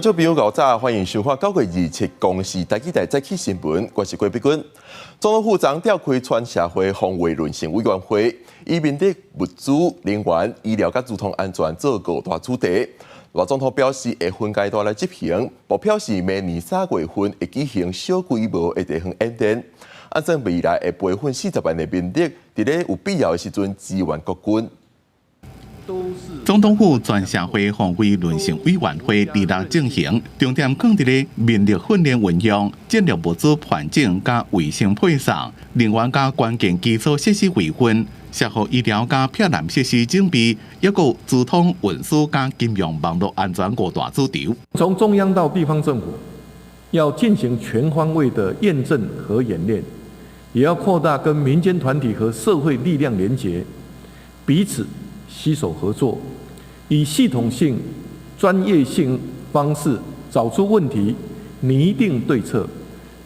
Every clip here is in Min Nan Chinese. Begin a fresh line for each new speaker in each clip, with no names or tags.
觀眾朋友𠢕早，歡迎收看9月27公視台語台早起新聞，我是郭碧君。總統府昨召開全社會防衛論成委員會，以民力、物資、人員、醫療佮資通安全做五大主題。賴總統表示會分階段來執行，目標是明年3月份會舉行小規模的地方演練。按算未來會培訓40萬的民力，佇咧有必要的時陣支援國軍。
總統府全社會防衛論成委員會二六進行，重點放佇咧民力訓練運用、戰略物資盤整佮衛生配送、人員佮關鍵基礎設施維運、社會醫療佮避難設施準備，抑閣資通運輸佮金融網路安全五大主軸。
從中央到地方政府，要進行全方位的驗證和演練，也要擴大跟民間團體和社會力量連結，彼此攜手合作，以系統性、專業性方式找出問題，擬定對策，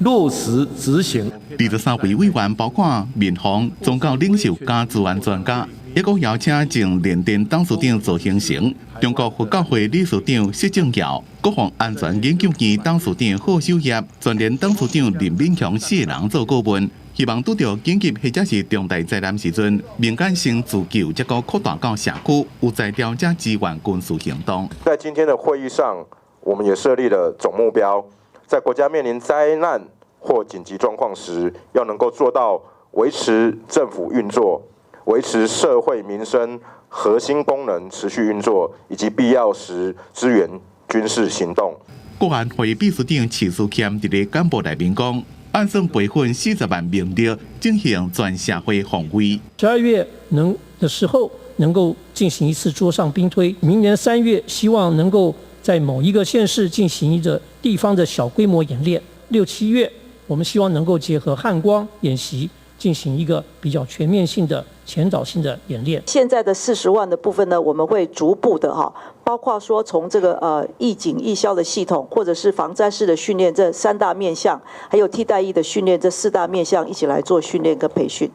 落實執行。
23位委員包括民防、宗教領袖佮資安專家，抑閣邀請前聯電董事長曹興誠、中國佛教會理事長釋正耀、國防安全研究院董事長賀守業、全聯董事長林敏雄四個人做顧問。希望拄著緊急或者是重大災難時陣，民間先自救，才閣擴大到社區，有才調者支援軍事行動。
在今天的會議上，我們也設立了總目標，在國家面臨災難或緊急狀況時，要能夠做到維持政府運作、維持社會民生核心功能持續運作，以及必要時支援軍事行動。
國安會秘書長徐思謙佇咧簡報內面講，按算培訓40萬民力，進行全社會防衛。
12月能的時候，能夠進行一次桌上兵推。明年3月，希望能夠在某一個縣市進行一個地方的小規模演練。六七月，我們希望能夠結合漢光演習，進行一個比較全面性的前導性的演練。
現在的40萬的部分呢，我們會逐步的哈，包括說從這個預警預消的系統，或者是防災士的訓練這三大面向，還有替代役的訓練這四大面向一起來做訓練跟培訓。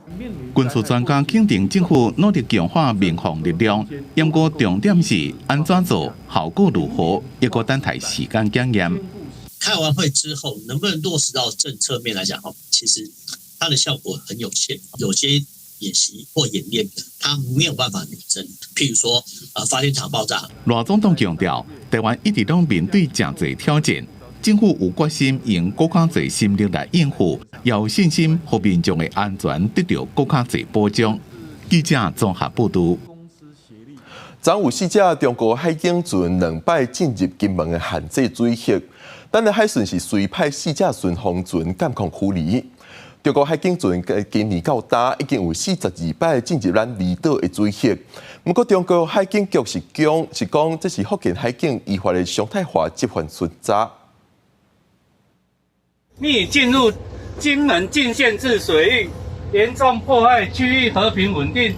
軍事專家肯定政府努力強化民防力量，不過重點是按怎做，效果如何，抑閣等待時間檢驗。
開完會之後，能不能落實到政策面來講？哦，其實它的效果很有限，有些演習或演練，它沒有辦法擬真。譬如說，發電廠爆炸。
賴總統強調，台灣一直攏面對誠濟挑戰，政府有決心用閣較濟心力來應付，也有信心予民眾的安全得到閣較濟保障。記者綜合報導。
昨有四隻中國海警船兩擺進入金門的限制水域，咱的海巡是隨派四隻巡防船監控驅離。中國海警船今年到今已經有42擺進入咱離島的水域。不過中國海警局是講，這是福建海警依法的常態化執法巡查。
擬進入金門禁限制水域，嚴重破壞區域和平穩定，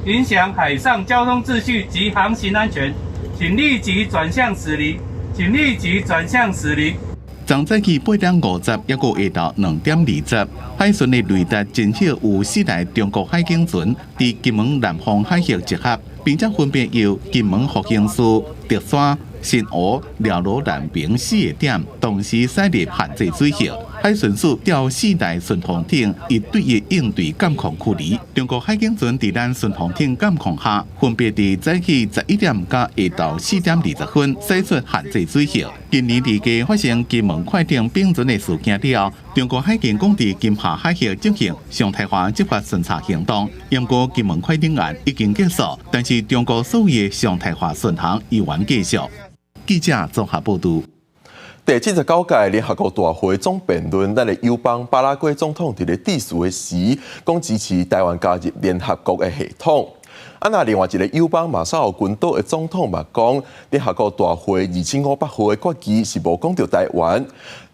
影響海上交通秩序及航行安全，請立即轉向駛離，請立即轉向駛離。
昨早起8點50，抑閣下晝2點20，海巡的雷達偵測有四台中國海警船佇金門南方海域集合，並且分別由金門復興寺、竹山、新湖、寮羅南平四個點同時駛入限制水域。海巡署調四台巡防艇一對一應對監控驅離。中國海警船佇咱巡防艇監控下，分別佇早起11點佮下晝4點20分駛出限制水域。今年二月發生金門快艇並船的事件了後，中國海警講佇金廈海域進行常態化執法巡查行動。毋過金門快艇案已經結束，但是中國所謂的常態化巡航依然繼續。記者綜合報導。
第79屆聯合國大會總辯論，咱的友邦巴拉圭總統佇咧致辭的時，講支持台灣加入聯合國的系統。啊，若另外一個友邦馬紹爾群島的總統嘛講，聯合國大會2500號的決議是無講著台灣。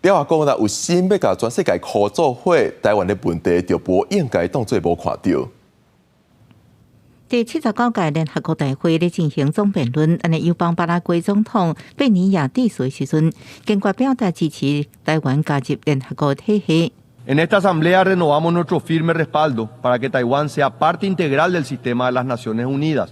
聯合國若有心欲共全世界箍做伙，台灣的問題就無應該當做無看著。
第79屆聯合國大會咧進行總辯論，咱的友邦巴拉圭總統貝尼亞致辭時陣，堅決表達支持台灣加入聯合國體系。
En esta asamblea renovamos nuestro firme respaldo para que Taiwán sea parte integral del sistema de las Naciones Unidas.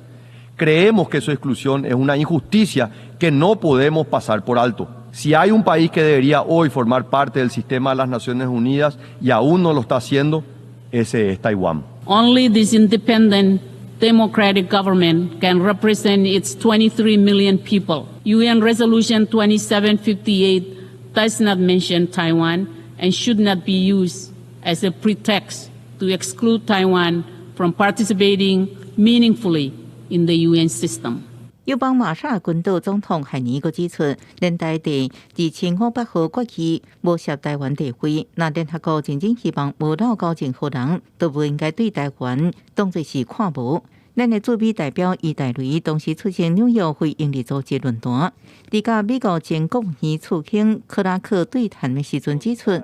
Creemos que su exclusión es una injusticia que no podemos pasar por alto. Si hay un país que debería hoy formar parte del sistema de las Naciones Unidas y aún no lo está haciendo, ese es Taiwán.
Only this independent democratic government can represent its 23 million people. UN Resolution 2758 does not mention Taiwan and should not be used as a pretext to exclude Taiwan from participating meaningfully in the UN system.
友邦馬紹爾群島總統海尼閣指出，聯大第2500號決議無涉台灣地位，若聯合國真正希望無漏勾任何人，都無應該對台灣當作是看無。咱的駐美代表余大雷當時出席紐約非營利組織論壇，佇佮美國前國務院次卿克拉克對談的時陣指出，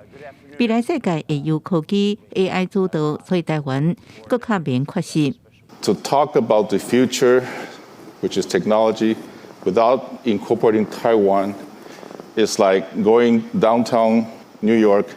未來世界會由科技 AI 主導，所以台灣閣較免缺席。
To talk about the future, which is technology, without incorporating Taiwan, is like going downtown New York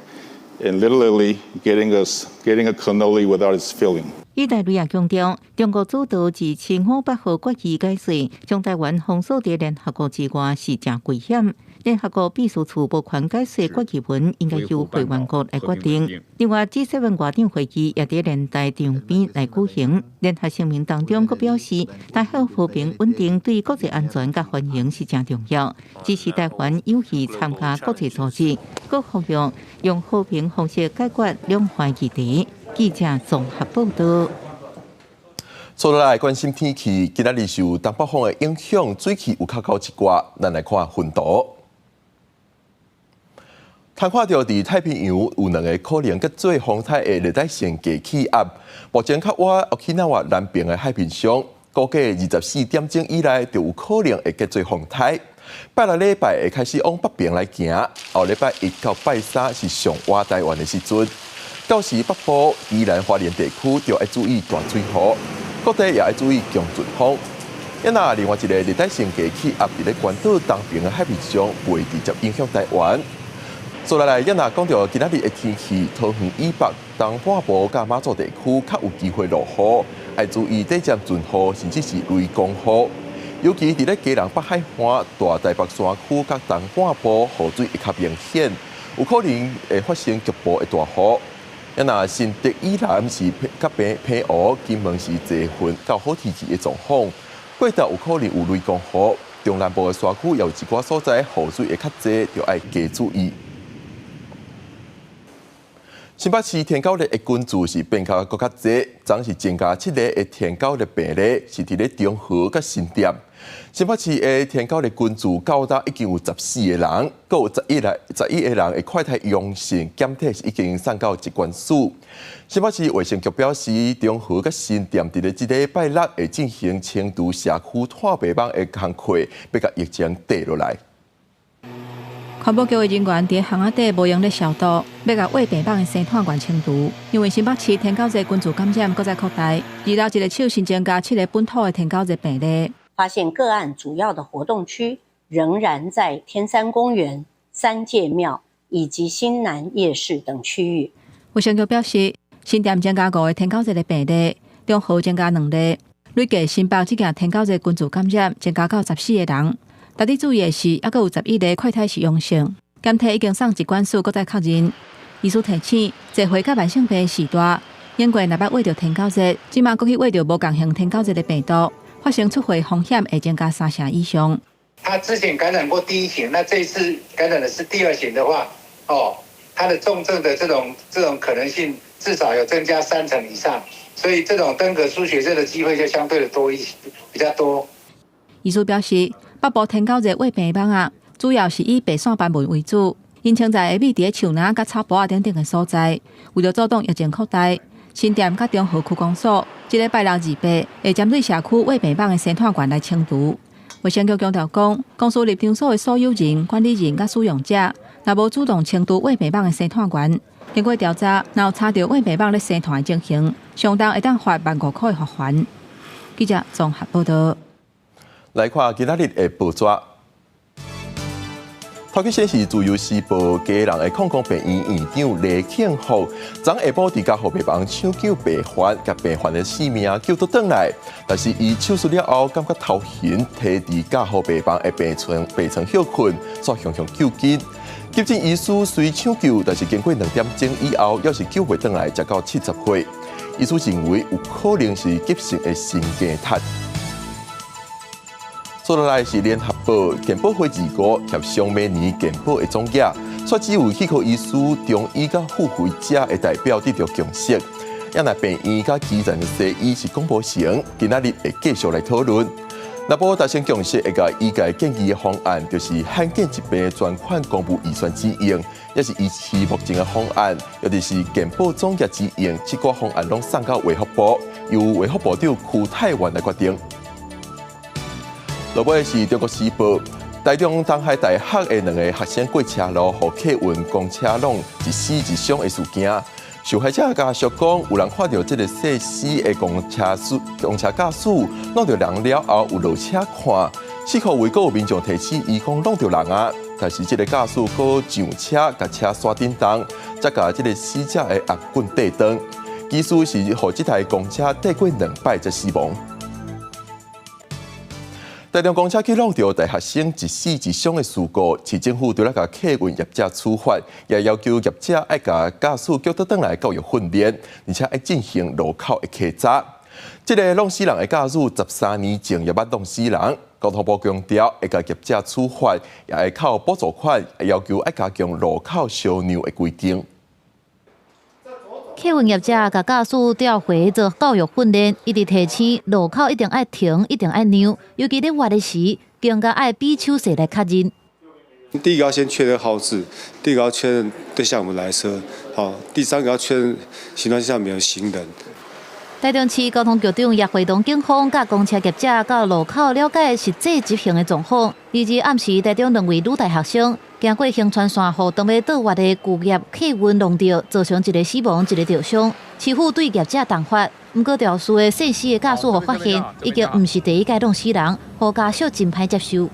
in Little Italy, getting a cannoli without its filling.
余大雷也強調，中國主導2500號決議解釋，將台灣封鎖佇聯合國之外是誠危險。聯合國秘書處無權解釋決議文，應該由會員國來決定。另外，G7 外長會議也佇蓮台長濱來舉行，聯合聲明當中閣表示，台海和平穩定對國際安全佮繁榮是誠重要，支持台灣有序參加國際組織，閣呼籲用和平方式解決兩岸議題。記者綜合報道。
接落來關心天氣，今仔日受東北風的影響，水汽有較厚一寡。咱來看雲圖。通看著佇太平洋有兩個可能結做風颱的熱帶性低氣壓，目前較倚沖繩南邊的海面上，估計24點鐘以內就有可能會結做風颱。拜六禮拜會開始往北邊來行，後禮拜一到拜三是上倚台灣的時陣。到時北部、宜蘭花蓮地區就愛注意大水雨，各地也愛注意強陣風。啊，另外一個熱帶性低氣壓佇咧關島東邊的海面上，袂直接影響台灣。接落來，咱若講著今仔日的天氣，桃園以北、東半部佮馬祖地區較有機會落雨，愛注意短暫陣雨，甚至是雷公雨。尤其佇咧基隆北海岸、大台北山區佮東半部，雨水會較明顯，有可能會發生局部的大雨。啊，若新竹以南是較平和，金門是濟雲到好天氣的狀況，過晝有可能有雷公雨。中南部的山區有一寡所在雨水會較濟，就愛加注意。新北市天狗熱的根數是變較閣較濟，昨是增加七個的天狗熱病例，是佇咧中和佮新店。新北市的天狗熱根數到今已經有14個人，閣有11個人的快篩陽性檢體是已經送到疾管署。新北市衛生局表示，中和佮新店佇咧這禮拜六會進行清除社區炭白網的工課，欲共疫情綴落來。
環保局的人員佇巷仔底無閒咧消毒，欲共餵病蠓的生炭源清除。因為新北市天狗熱群聚感染閣再擴大，二樓一个手新增加七个本土的天狗熱病例。
發現個案主要的活動區仍然在天山公園、三界廟以及新南夜市等區域。
衛生局表示，新店增加五个天狗熱的病例，中和增加兩例，累計新北這件天狗熱群聚感染增加到14個人。值得注意的是，猶閣有11個快篩是陽性，檢體已經送疾管署，閣再確認。醫師提醒，濟歲佮慢性病時代，英國若捌秽著天狗熱，這馬閣去秽著無仝型天狗熱的病毒，發生出血風險會增加三成以上。
他之前感染過第一型，那這次感染的是第二型的話，哦，他的重症的這種可能性至少有增加三成以上，所以這種登革出血熱的機會就相對的多一些，比較多。
醫師表示，北部天狗熱衛病蠓仔，主要是以白線斑紋為主，𪜶潛在會覕佇咧樹林佮草埔仔等等的所在。為著阻擋疫情擴大，新店佮中和區公所，這禮拜六28會針對社區衛病蠓的生態源來清除。衛生局強調講，公司入場所的所有人、管理人佮使用者，若無主動清除衛病蠓的生態源，經過調查，若有查著衛病蠓咧生炭的情形，相當會當罰15,000塊的罰鍰。記者綜合報道。
來看今仔日的報紙。頭先是自由時報基隆的礦工病院院長黎慶福，昨下晡佇加護病房搶救病患，共病患的性命救倒轉來。但是伊手術了後，感覺頭暈，提佇加護病房的病床歇睏，煞雄雄救緊。急診醫師雖搶救，但是經過2點鐘以後，猶是救袂轉來，才到70歲。醫師認為有可能是急性的心肌塌。接落來是聯合報健保會25協商明年健保的總額，煞只有齒科醫師、中醫佮付費者的代表得著共識。也若病院佮基層的西醫是講無成，今仔日會繼續來討論。若無達成共識，會共醫界建議的方案，就是罕見疾病專款公布預算之用，抑是維持目前的方案，抑就是健保總額之用，這個方案攏送到衛福部，由衛福部長邱泰源來決定。落尾是中國時報，台中東海大學的兩个學生過車路，予客運公車挵一死一傷的事件，受害者家屬講，有人看著這个逝死的公車駕駛挵著人了後，有落車看，四箍圍閣有民眾提醒伊講挵著人啊，但是這个駕駛閣上車，共車煞振動，才共這个死者的頰棍硩斷，機師是予這台公車硩過兩擺才死亡。台中公車去挵著大學生一死一傷的事故，市政府除了共客運業者處罰，也要求業者愛共駕駛叫倒轉來教育訓練，而且愛進行路口的稽查。這个挵死人的駕駛13年前也捌挵死人，交通部強調會共業者處罰，也會扣補助款，要求愛加強路口相讓的規定。
客運業者共駕駛調回做教育訓練，一直提醒路口一定愛停，一定愛讓，尤其咧倚的時，更加愛比手勢來確認。
第一個要先確認號誌，第二個要確認對向有沒有來車，好，第三個要確認行車線上沒有行人。
台中市交通局長也會同警方佮公車業者到路口了解實際執行的狀況。二暗時，台中兩位女大學生經過恆春線，予當欲倒彎的舊業客運挵著，造成一个死亡，一个著傷。市府對業者重罰，毋過肇事的肇事的駕駛予發現，已經毋是第一擺挵死人，予家屬真歹接受。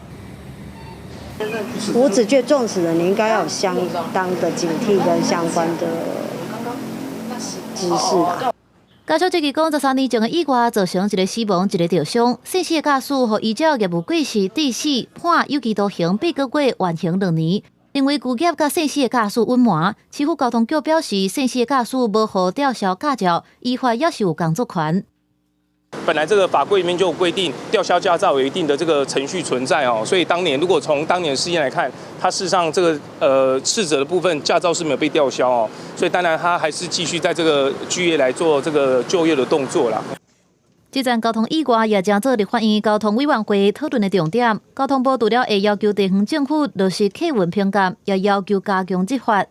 我只覺得撞死人，你應該要有相當的警惕跟相關的知識啊。
家屬這個講，13年前的意外造成一个死亡，一个著傷。肇事的駕駛予依照業務過失致死判有期徒刑8個月，緩刑2年。認為舊業佮肇事的駕駛隱瞞，市府交通局表示，肇事的駕駛無予吊銷駕照，依法猶是有工作權。
本來這個法規裡面就有規定，吊銷駕照有一定的這個程序存在哦，所以當年如果從當年事件來看，他事實上這個逝者的部分駕照是沒有被吊銷哦，所以當然他還是繼續在這個居業來做這個就業的動作啦。
這場交通意外也成做立法院交通委員會討論的重點。交通部除了會要求地方政府落實客運評鑑，也要求加強執法。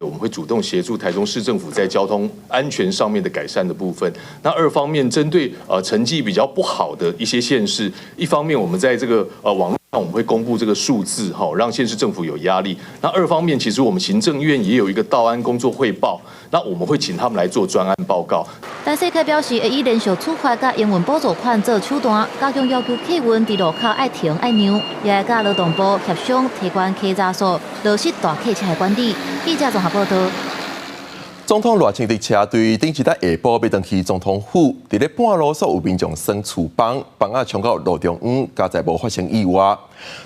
我們會主動協助台中市政府在交通安全上面的改善的部分。那二方面，針對成績比較不好的一些縣市，一方面我們在這個網路上我們會公布這個數字，哈，讓縣市政府有壓力。那二方面，其實我們行政院也有一個道安工作匯報，那我們會請他們來做專案報告。
陳世凱表示，會以連續處罰佮營運補助款做手段，加強要求客運佇路口愛停愛讓，也會佮勞動部協商提懸稽查數，落實大客車的管理。記者綜合報道。
總統賴清德車隊頂一日下晡欲轉去總統府，佇咧半路煞有民眾耍厝枋，枋仔衝到路中央，佳哉無發生意外。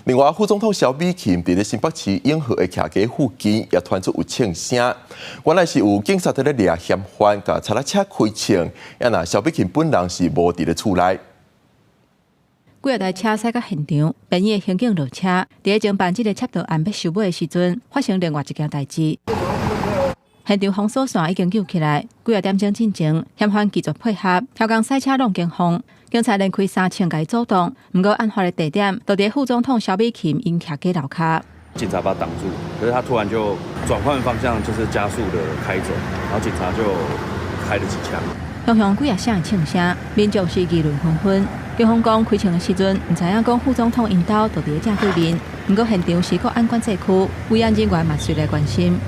另外，副總統蕭美琴佇咧新北市永和的徛家附近也傳出有槍聲，原來是有警察佇咧掠嫌犯，共賊仔車開槍，也若蕭美琴本人是無佇咧厝內。
幾若台車駛到現場，便衣的刑警落車，佇咧偵辦這个窃盜案欲收尾的時陣，發生另外一件代誌。現場封鎖線已經救起來，幾仔點鐘進前，嫌犯拒絕配合，刁工賽車挵警方，警察連開三槍共伊阻擋。毋過案發的地點，就佇副總統蕭美琴𪜶徛家樓跤。
警察把他擋住，可是他突然就轉換方向，就是加速的開走，然後警察就開了幾槍。
雄雄幾仔聲的槍聲，民眾是議論紛紛。警方講開槍的時陣，毋知影講副總統𪜶兜就佇咧正對面，毋過現場是國安管制區，維安人員嘛隨來關心。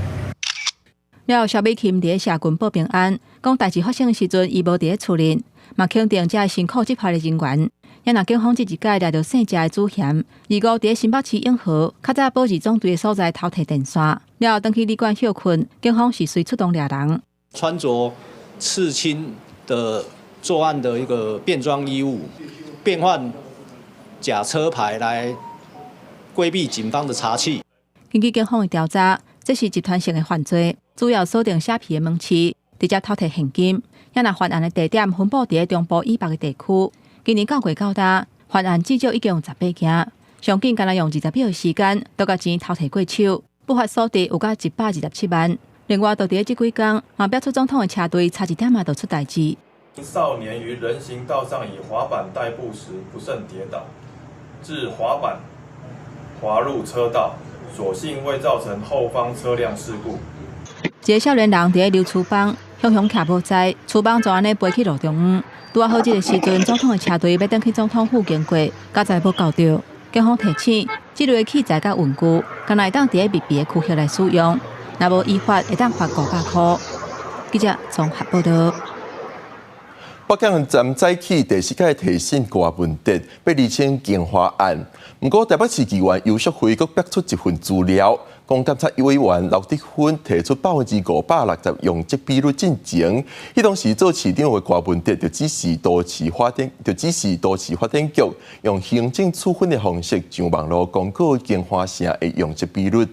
了後，蕭美琴佇咧社群報平安，講代誌發生的時陣，伊無佇咧厝內，嘛肯定遮辛苦執法的人員。也若警方這一擺掠著姓謝的主嫌，二五佇新北市永和，較早保二總隊的所在偷提電線，了後轉去旅館歇睏，警方是隨出動掠人。
穿著刺青的作案的一個變裝衣物，變換假車牌來規避警方的查緝。
根據警方的調查，這是集團性的犯罪，主要鎖定寫皮的門市，直接偷提現金。也若犯案的地點分佈佇中部以北的地區。今年九月到今，犯案至少已經有18件，上緊干焦用20秒的時間，就共錢偷提過手，不法所得有甲127萬。另外，就佇這幾工，嘛表出總統的車隊差一點仔就出代誌。
少年於人行道上以滑板代步時不慎跌倒，致滑板滑入車道，所幸未造成後方車輛事故。
一個少年人佇咧溜書房，雄雄徛無在，書房就按呢飛去路中央。拄仔好這个時陣，總統的車隊欲轉去總統府經過，佳哉無到著。警方提醒，這類的器材佮文具，干焦會當佇咧密閉的區域來使用，若無依法會當罰500箍。記者綜合報道。
北京昨早起第四屆提審郭文哲欲釐清京華案，毋過台北市議員游淑慧閣逼出一份資料，講監察委員劉德芬提出560%容積比率進前，彼當時做市長的郭文哲就指示都市發展，就指示都市發展局用行政處分的方式上網路公告京華城的容積比率。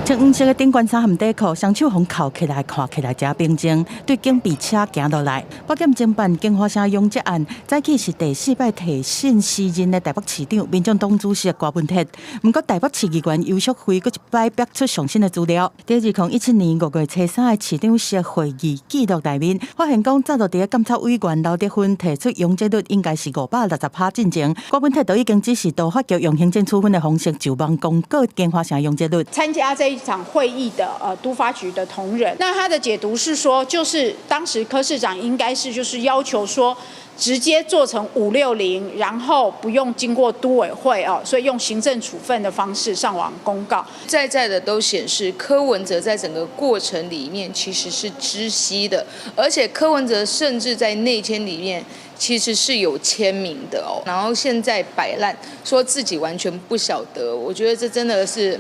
穿黃色的頂懸衫和底褲，雙手予釦起來，看起來誠平靜。對警備車行落來，北檢偵辦京華城容積案，早起是第四擺提審時任的台北市長、民眾黨主席郭文哲。毋過台北市議員游淑慧閣一擺逼出上新的資料。佇2017年5月初三的市長室會議記錄內面，發現講早就佇咧監察委員劉德芬提出容積率應該是560%進前，郭文哲都已經指示都發局用行政處分的方式就網公告京華城容積率。
參加這一場會議的都發局的同仁，那他的解讀是說，就是當時柯市長應該是就是要求說，直接做成560，然後不用經過都委會哦，所以用行政處分的方式上網公告。
在在的都顯示柯文哲在整個過程裡面其實是知悉的，而且柯文哲甚至在內簽裡面其實是有簽名的哦。然後現在擺爛，說自己完全不曉得，我覺得這真的是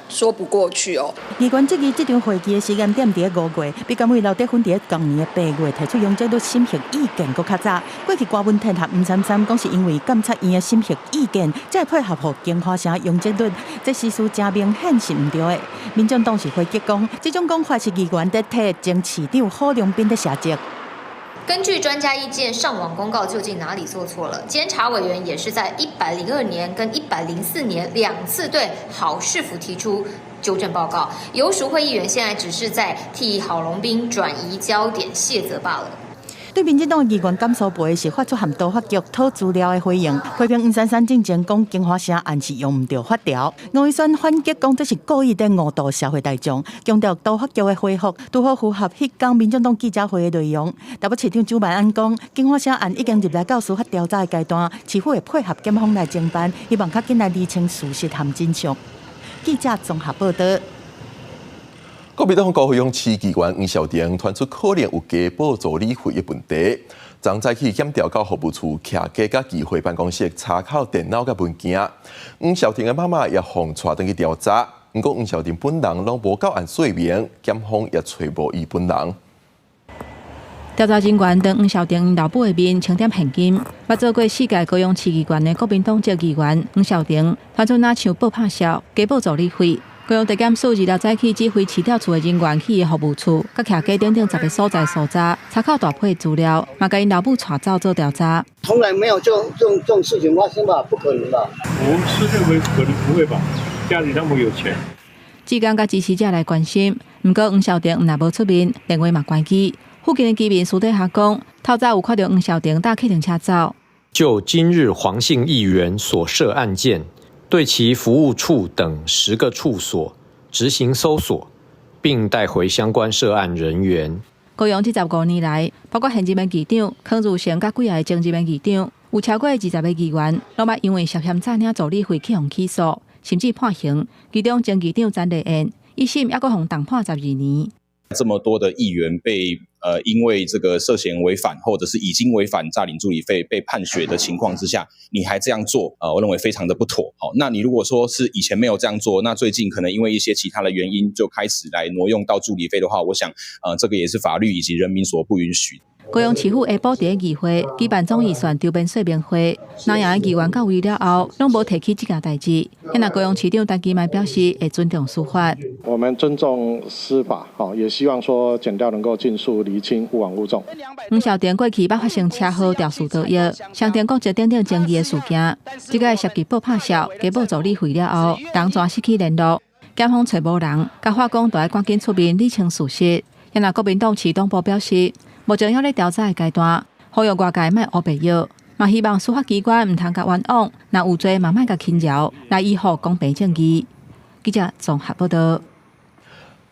說不過去哦。
議員質疑這場會議的時間點佇咧5月，比監委劉德芬佇咧同年的8月提出容積率審核意見閣較早。過去郭文哲和吳珊珊講是因為監察院的審核意見，才會配合予京華城容積率，這事實誠明顯是毋對的。民眾黨是回擊講，這種講法是議員佇替前市長郝龍斌佇卸責。
根據專家意見，上網公告究竟哪裡做錯了？監察委員也是在102年跟104年兩次對郝市府提出糾正報告。游淑慧議員現在只是在替郝龍斌轉移焦點卸責罷了。
對民進黨議員甘淑培是發出和都發局討資料的回應，批評黃珊珊進前講京華城案是用毋著法條，吳怡萱反擊講這是故意佇誤導社會大眾，強調都發局的回覆拄好符合彼工民眾黨記者會的內容。台北市長蔣萬安講，京華城案已經入來到司法調查的階段，市府會配合檢方來偵辦，希望較緊來釐清事實和真相。記者綜合報道。
國民黨高雄市議員黃少婷傳出可能有加報助理費的問題，昨早起檢調到服務處徛家佮議會辦公室查扣電腦佮文件。黃少婷的媽媽也予帶轉去調查，毋過黃少婷本人攏無到案說明，檢方也揣無伊本人。
調查人員當黃少婷𪜶老母的面清點現金，捌做過四屆高雄市議員的國民黨籍議員黃少婷，傳出若像報拍痟，加報助理費。高雄地檢署2日早起指揮市調處的人員去伊服務處，佮徛家等等10个所在搜查，查扣大批資料，嘛共𪜶老母帶走做調查。
從來沒有這種事情發生吧？不可能吧？
我是認為可能不會吧？家裡那麼有錢。
志工佮支持者來關心，毋過黃少婷毋但無出面，電話嘛關機。附近的居民私底下講，透早有看著黃少婷搭計程車走。
就今日黃姓議員所涉案件，對其服務處等10個處所執行搜索，並帶回相關涉案人員。
高雄這15年來，包括現任的議長柯如成，佮幾个前任的議長，有超過20个議員，攏捌因為涉嫌詐領助理費去予起訴，甚至判刑。其中前議長詹麗燕，一審猶閣予重判12年。
這麼多的議員被因為這個涉嫌違反或者是已經違反詐領助理費被判決的情況之下，你還這樣做，我認為非常的不妥。好，那你如果說是以前沒有這樣做，那最近可能因為一些其他的原因就開始來挪用到助理費的話，我想，這個也是法律以及人民所不允許。
高雄市府下晡佇議會舉辦總預算籌編說明會，藍營議員到位了後，攏無提起這件代誌。那高雄市長陳其邁表示會尊重司法。
我們尊重司法，也希望說檢調能夠盡速釐清，勿枉勿縱。
黃少廷過去捌發生車禍肇事逃逸，傷重骨折等等爭議的事件，這個涉及報拍痟、加報助理費了後，人全失去聯絡，檢方揣無人，共法官都愛趕緊出面理清事實。那國民黨市黨部表示，目前猶咧調查的階段，呼籲外界莫烏白蟯，嘛希望司法機關毋通共冤枉，若有罪嘛莫共輕饒，來維護公平正義。記者綜合報道。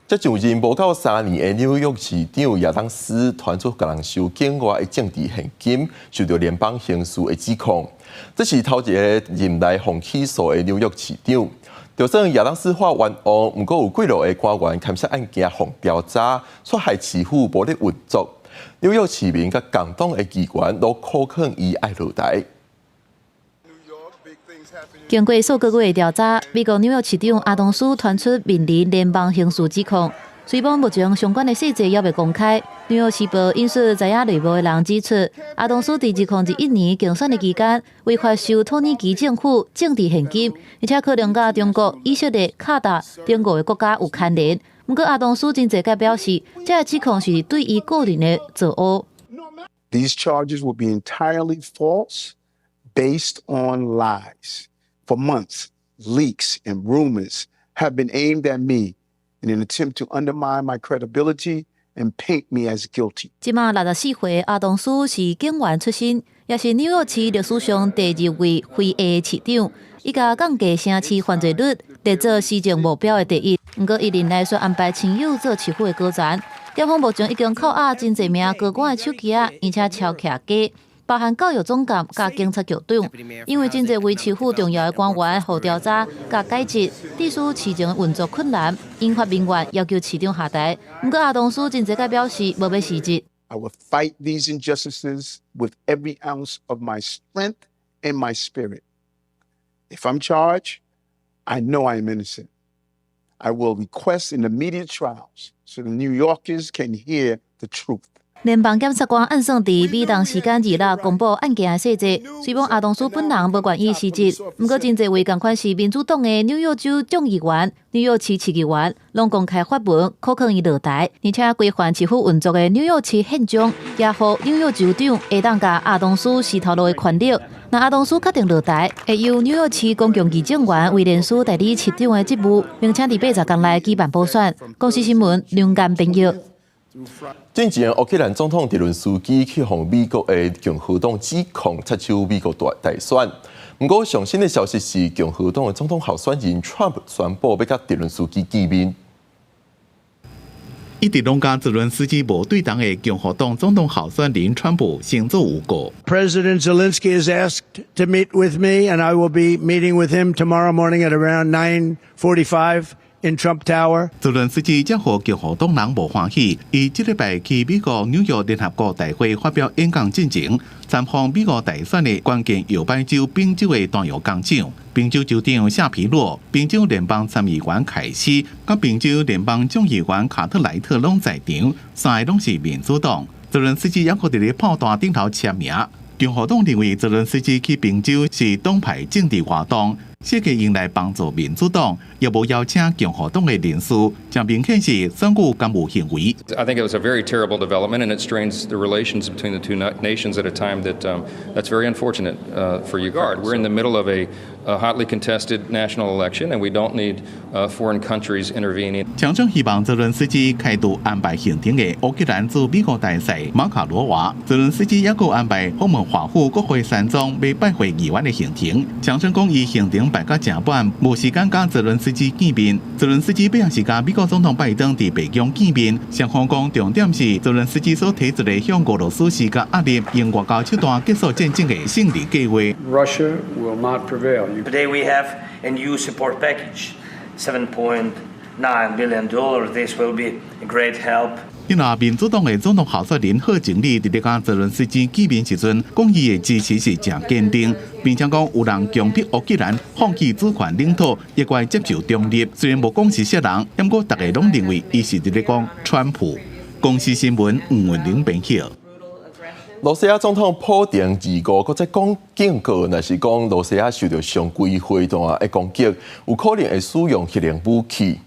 這上任無夠3年的紐約市長亞當斯傳出共人收境外的政治獻金，受到聯邦刑事的指控。這是頭一個任內予起訴的紐約市長。就算亞當斯話冤枉，毋過有幾落个官員牽涉案件予調查，卻害市府無咧運作。紐約市民佮共黨的議員攏苦勸伊愛落台。
經過數個月的調查，美國紐約市長亞當斯傳出面臨聯邦刑事指控。雖罔目前相關的細節猶未公開。紐約時報引述知影內幕的人指出，亞當斯佇2021年競選的期間，違法收土耳其政府政治獻金，而且可能佮中國、以色列、卡達等五个國家有牽連。毋過亞當斯真濟擺表示，這个指控是對伊個人的造訛。
These charges will be entirely false, based on lies. For months, leaks and rumors have been aimed at me in an attempt to undermine my credibility and paint me as guilty.
這馬64歲，亞當斯是警員出身，也是紐約市歷史上第二位非裔市長。伊共降低城市犯罪率，列做施政目標的第一。毋過，伊任內卻安排親友做市府的高層。檢方目前已經扣押真濟名高官的手機仔，而且抄徛家，包含教育總監佮警察局長。因為真濟位市府重要的官員予調查佮解職，致使市政運作困難，引發民怨，要求市長下台。毋過亞當斯真濟擺表示無欲辭職。
I will fight these injustices with every ounce of my strength and my spirit. If I'm charged, I know I am innocent. I will request an immediate trials so the New Yorkers can hear the truth.
聯邦檢察官按算佇美東時間26公布案件的細節。雖罔亞當斯本人無願意辭職，毋過真濟位仝款是民主黨的紐約州眾議員、紐約市市議員，攏公開發文苦勸伊落台，而且規範市府運作的紐約市憲章，也予紐約州長會當共亞當斯辭頭路的權力。若亞當斯確定落台，會由紐約市公共議政員威廉斯代理市長的職務，並且佇80工內舉辦補選。公視新聞梁間編譯。
進前，烏克蘭總統澤倫斯基去予美國的共和黨指控插手美國大大選。毋過上新的消息是，共和黨的總統候選人川普宣布欲佮澤倫斯基見面。
一直攏佮澤倫斯基無對同的共和黨總統候選人川普先做預告。
President Zelensky has asked to meet with me, and I will be meeting with him tomorrow morning at around 9:45 in Trump Tower.
澤倫斯基這予共和黨人無歡喜，伊這禮拜去美國紐約聯合國大會發表演講進前，參訪美國大選的關鍵搖擺州賓州的彈藥工廠，賓州州長夏皮洛、賓州聯邦參議員凱西、佮賓州聯邦眾議員卡特萊特攏在場，三个攏是民主黨。澤倫斯基猶閣佇咧炮彈頂頭簽名。共和黨認為澤倫斯基去賓州是黨派政治活動，設計用來幫助民主黨，也無邀請共和黨的人士，誠明顯是選舉干預行為。
I think it was a very terrible development, and it strains the relations between the two nations at a time that's very unfortunate for Ukraine. We're in the middle of a hotly contested national election, and we don't need foreign countries intervening.
強生希望澤倫斯基開拄安排行程的烏克蘭駐美國大使馬卡羅娃，澤倫斯基猶閣安排訪問華府國會山莊欲拜會議員的行程。強生講伊行程排甲誠滿，無時間佮澤倫斯基見面。澤倫斯基欲是佮美國總統拜登佇白宮見面，雙方講重點是澤倫斯基所提出的向俄羅斯施加壓力，用外交手段結束戰爭的勝利計劃。
Russia will not prevail.
Today we have a new support package, 7.5
$9 billion. This will be a great help.
另外，民主黨的總統候選人賀錦麗佇咧佮澤倫斯基見面時陣，講伊的支持是誠堅定，並且講有人強迫烏克蘭放棄主權領土，猶閣愛接受中立。雖然無講是啥人，毋過大家攏認為伊是佇咧講川普。公視新聞吳文玲編譯。
羅西亞總統普丁25閣再講警告，若是講羅西亞受著常規飛彈的攻擊，有可能會使用核能武器。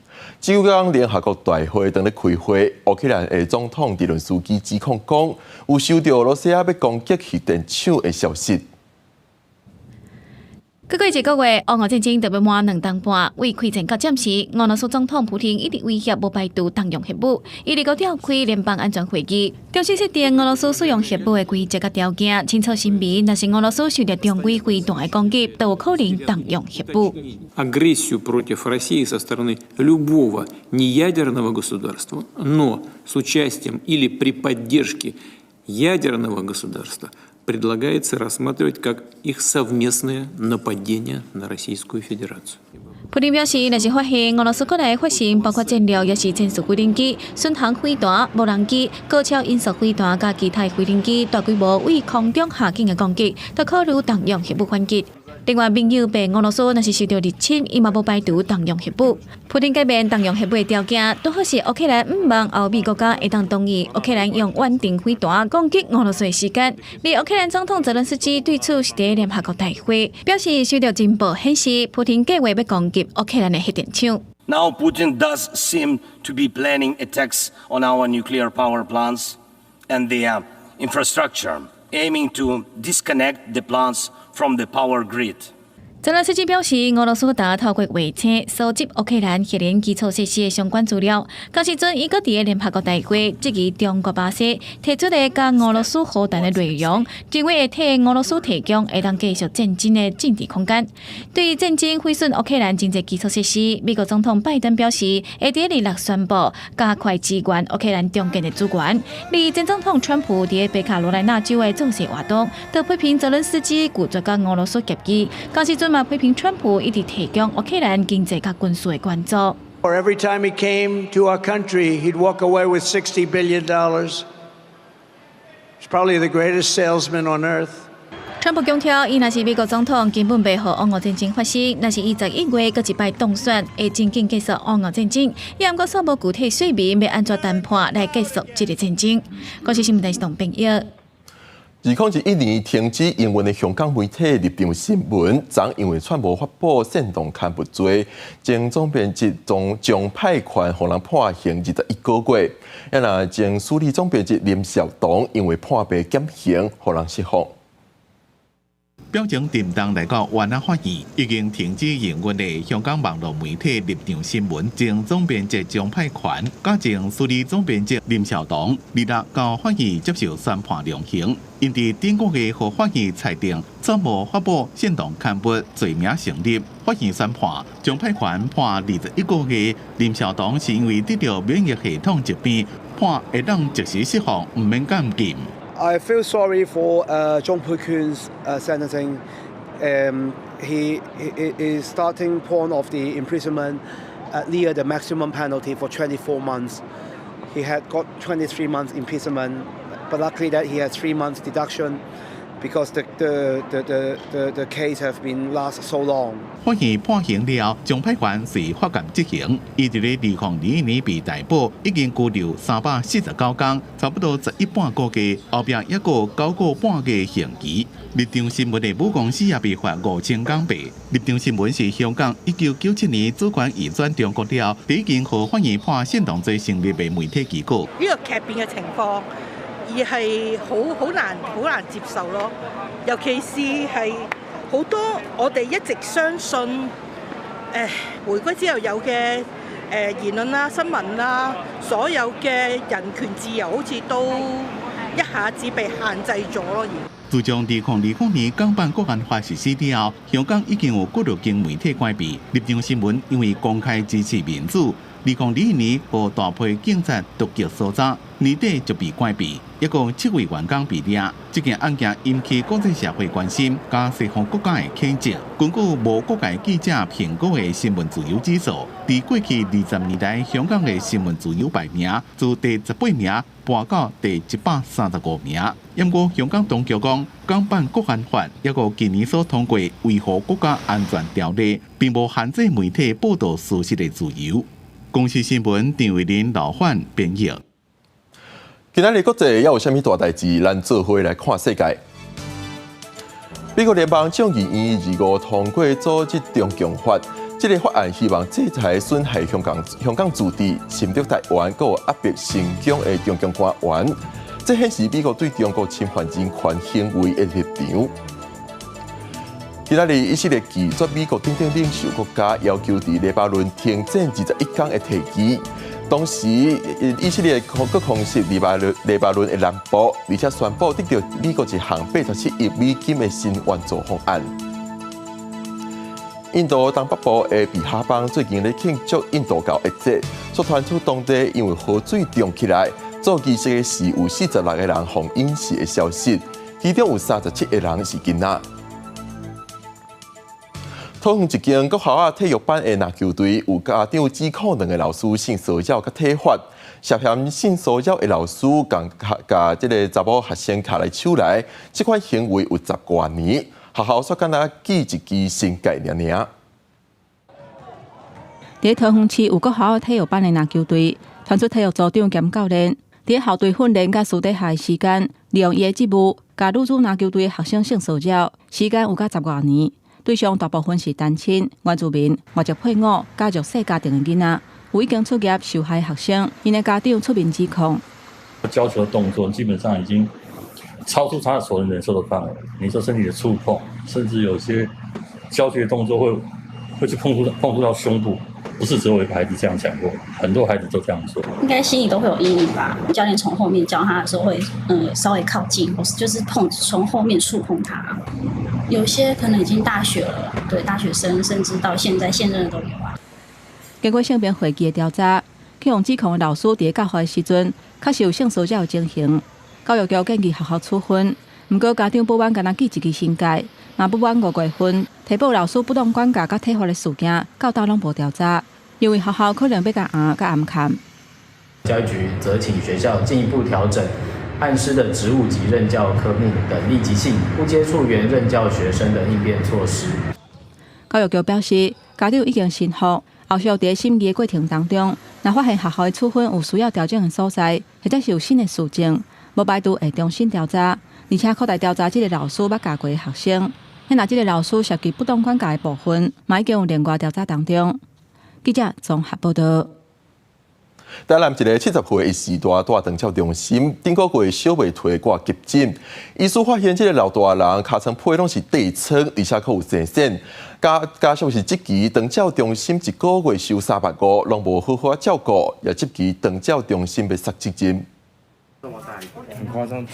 這工聯合國大會當咧開會，烏克蘭的總統澤倫斯基指控講，有收著羅西亞欲攻擊核電廠的消息。
過過一個月，烏俄戰爭就欲滿2冬半。為開戰到這時，俄羅斯總統普丁一直威脅無排除動用核武，伊25召開聯邦安全會議，重新設定俄羅斯使用核武的規則佮條件，清楚聲明，若是俄羅斯受著常規飛彈的攻擊，就有可能動用核武。
Агрессию против России со стороны любого неядерного государства, но с участием или при поддержке ядерного государства предлагается рассматривать как их совместное нападение на Российскую Федерацию。
普丁表示，若是發現俄羅斯閣來發生包括戰略抑是戰術飛行機、巡航飛彈、無人機、高超音速飛彈佮其他飛行機大規模對空中下境的攻擊，就考慮動用核武反擊。另外，盟友白俄羅斯若是受著入侵，伊嘛無排除動用核武。普丁改變動用核武的條件，拄好是烏克蘭毋望歐美國家會當同意烏克蘭用遠程飛彈攻擊俄羅斯的時間。而烏克蘭總統澤倫斯基對此是佇聯合國大會表示，收著情報顯示，普丁計劃欲攻擊烏克蘭的核電廠。
Now Putin does seem to be planning attacks on our nuclear power plants and their infrastructure, aiming to disconnect the plants from the power grid.
澤倫斯基表示，俄羅斯呾透過衛星搜集烏克蘭核能基礎設施的相關資料。仝時陣，伊閣佇聯合國大會質疑中國巴西提出的佮俄羅斯和談的內容，認為會替俄羅斯提供會當繼續戰爭的政治空間。對於戰爭毀損烏克蘭經濟基礎設施，美國總統拜登表示，會佇26宣布加快支援烏克蘭重建的資源。而前總統川普佇北卡羅來納州的造勢活動，就批評澤倫斯基拒絕佮俄羅斯協議。仝時陣嘛批評川普一直提供烏克蘭經濟佮軍事的援助。
Or every time he came to our country, he'd walk away with $60 billion. He's probably the greatest salesman on earth.
川普強調，伊若是美國總統，根本袂予烏俄戰爭發生。若是伊11月閣一擺當選，會真緊結束烏俄戰爭。伊毋過煞無具體說明欲按怎談判來結束這個戰爭。國際新聞電視董編譯。
2021年停止營運的香港媒體立場新聞，昨因為串謀發布煽動刊物罪，前總編輯鍾沛權予人判刑21個月。啊若前署理總編輯林紹桐因為判罰減刑，予人釋放。
表情沉重來到灣仔法院，已經停止營運的香港網絡媒體立場新聞前總編輯鍾沛權，佮前署理總編輯林紹桐，26到法院接受宣判量刑。𪜶佇頂個月予法院裁定串謀發布煽動刊物罪名成立，法院宣判鍾沛權判21個月，林紹桐是因為得著免疫系統疾病，判會當即時釋放，毋免監禁。
I feel sorry for Chung Pui Kun's sentencing. He is starting point of the imprisonment near the maximum penalty for 24 months. He had got 23 months imprisonment, but luckily that he has 3 months deduction because the case have been last so long.
法院判刑了，鍾沛權隨發監執行。伊佇咧2021年被逮捕，已經拘留349天，差不多11半個月，後壁猶閣9個半月刑期。立場新聞的母公司也被罰5000港幣。立場新聞是香港1997年主權移轉中國了，第一間予法院判煽動罪成立的媒體機構。
呢個劇變嘅情況，而係好好難好難接受咯，尤其是係好多我哋一直相信回歸之後有嘅言論啦、新聞啦，所有嘅人權自由好似都一下子被限制咗咯。而
自從2020年港版國安法實施了後，香港已經有幾若間媒體關閉。立場新聞因為公開支持民主， 2021年予大批警察突擊搜查，年底就被關閉，一共七位員工被掠。這件案件引起國際社會關心，佮西方國家的譴責。根據無國界記者評估的新聞自由指數，佇過去20年來，香港的新聞自由排名自第18名跋到第135名。毋過香港當局講，港版國安法抑閣近年所通過維護國家安全條例，並無限制媒體報導事實的自由。公視新聞陳慧琳、老范編譯。
今仔日國際猶有啥物大代誌？咱做伙來看世界。美國聯邦眾議院25通過阻止中共法，這个法案希望制裁損害香港自治、侵略台灣、閣有壓迫新疆的中共官員。這顯示美國對中國侵犯人權行為的立場。今仔日以色列拒絕美國等等領袖國家要求佇黎巴嫩停戰21天的提議。同時，以色列閣空襲黎巴嫩的南部，而且宣布得到美國一項87億美金的新援助方案。印度東北部的比哈邦最近咧慶祝印度教的節，卻傳出當地因為河水漲起來，做儀式的時有46個人予淹死的消息，其中有37個人是囡仔。桃園一間國校仔體育班的籃球隊有家長指控兩个老師性騷擾佮體罰，涉嫌性騷擾的老師共共這个查某學生牽來手來，這款行為有十外年，學校煞敢若記一支懲戒爾爾。
佇桃園市有國校仔體育班的籃球隊，傳出體育組長兼教練佇校隊訓練佮私底下的時間，利用伊的職務，共女子籃球隊的學生性騷擾，時間有甲十外年。對象大部分是單親、原住民、外籍配偶、佮弱勢家庭的囡仔，有已經出業受害學生，𪜶的家長出面指控。
教球的動作基本上已經超出他所能忍受的範圍。你說身體的觸碰，甚至有些交球的動作會去碰觸到胸部，不是只有一個孩子這樣講過，很多孩子都這樣做。
應該心裡都會有陰影吧？教練從後面教他的時候會，稍微靠近，或是就是碰從後面觸碰他。有些可能已經大學了，對大學生，甚至到現在現任的都有啊。
經過性平會議的調查，去予指控的老師佇教學的時陣，確實有性騷擾的情形。教育局建議學校處分，毋過家長不滿，敢若記一支懲戒，嘛不滿5月份提報老師不當管教佮體罰的事件，到今攏無調查，認為學校可能欲共紅佮暗崁。
教育局則請學校進一步調整按師的職務及任教科目等立即性不接觸原任教學生的應變措施。
教育局表示，家長已經信服，後續佇審議的過程當中，若發現學校的處分有需要調整的所在，或者是有新的事證，無排除會重新調查，而且擴大調查這个老師捌教過的學生。若這个老師涉及不當管教的部分，嘛已經有另外調查當中。記者綜合報道。
台南一个70歲的時大蹛長照中心，頂個月小袂提掛急診，醫師發現這个老大人尻川皮攏是疔瘡，而且閣有生癬。家屬是質疑長照中心一個月收3萬5，攏無好好照顧，也質疑長照中心欲捒責任。